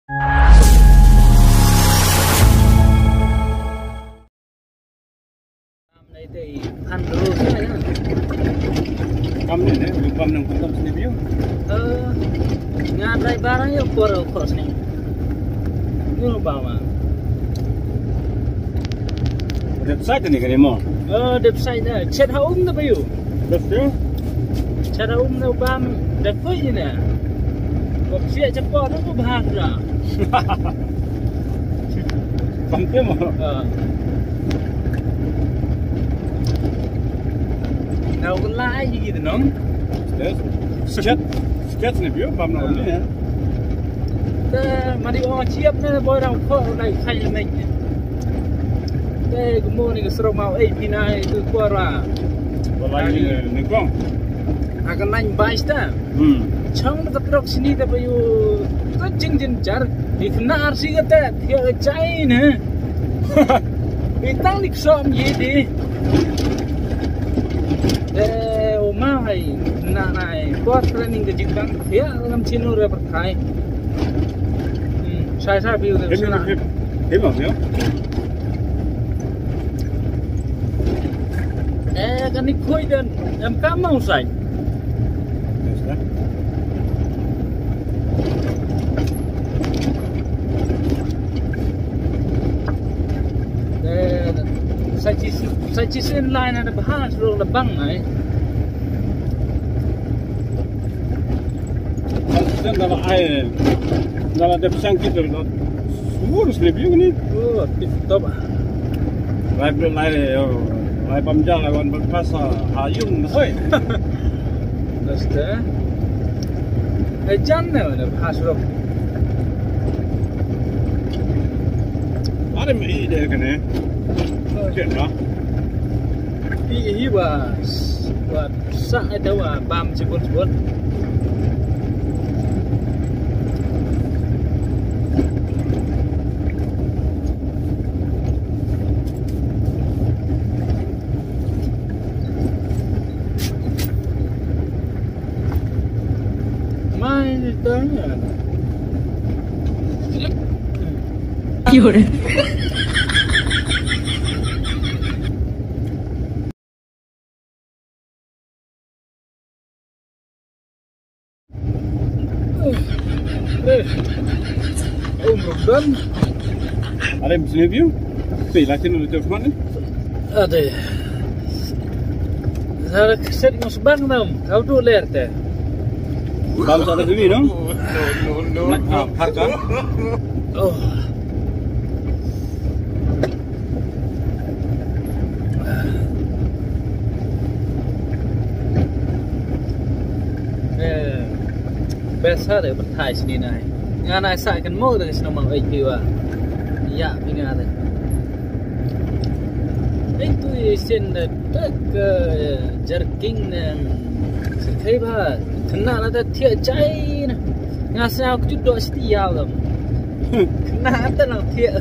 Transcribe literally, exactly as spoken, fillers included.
Kam ne, ne, bam nang kum kam sini biu. Eh, nga driver ayo por ko sini. Ngu ba ma. Dep side ne kane mo. Eh, dep side ne. Chet ha um ne ba yu. Dep tu. Chet ha um ne bam dep pui ne. Ko sia chapo ne ko bahas ra. Bam te mo. Eh. Nau ko lai ji gitu nong. Yes. Chet. Sketch ne biu bam na ni. Te mari o chiap ne boy rang ko nai khai ne. Te mo ni sro mau ei pinai tu ko ra. Wala ni ne kong. Akan nai bai sta. Hmm. Chong na trok sini te bayu. Ka jing jing jar. Ikna arsi ka te. Thia ka chai ne. Itang nik som ye di. Eh, o ma hai na nai. Por training ka jingkang. Ya, ngam chinu re per khai. Hmm, sai sai biu de. Him, suna. Him, him, him. Eh, kan ni khui den. Em kam mau sai. Yes, sir. Eh, sa chi, sa chi sin lai na ba ha sro la bang ai. Sen da ai, da la dep sang kit da. Smur slip yu ni. Oh, tip top. Lai lai lai bam jang lai wan bam pas ha yung hoi. Daste. Eh, jan ne, ne, ha sro. Are me i de kane. Ken na. I, i wa, wa sa ita wa bam chibun chibun. Mai ni tanya. Kia ora. Eh, um, Rukdan. Are, sini biu. Pe, lakin udah terus mana? Ade. Sara set ngus bang nam. Kau tu ler te. Bang sara sini, no? No, no, no, no. Harga. Oh. Eh, best ha de, batai sini nai. Nga nai sa kan mo de sini mang oi piwa. Ya, pi nga de. Ei tu i sin de tak, eh, jerking ne. Sekai ba, kena la de tiak jai na. Nga sa aku tu dok siti ya dam. Kena ata lang tiak.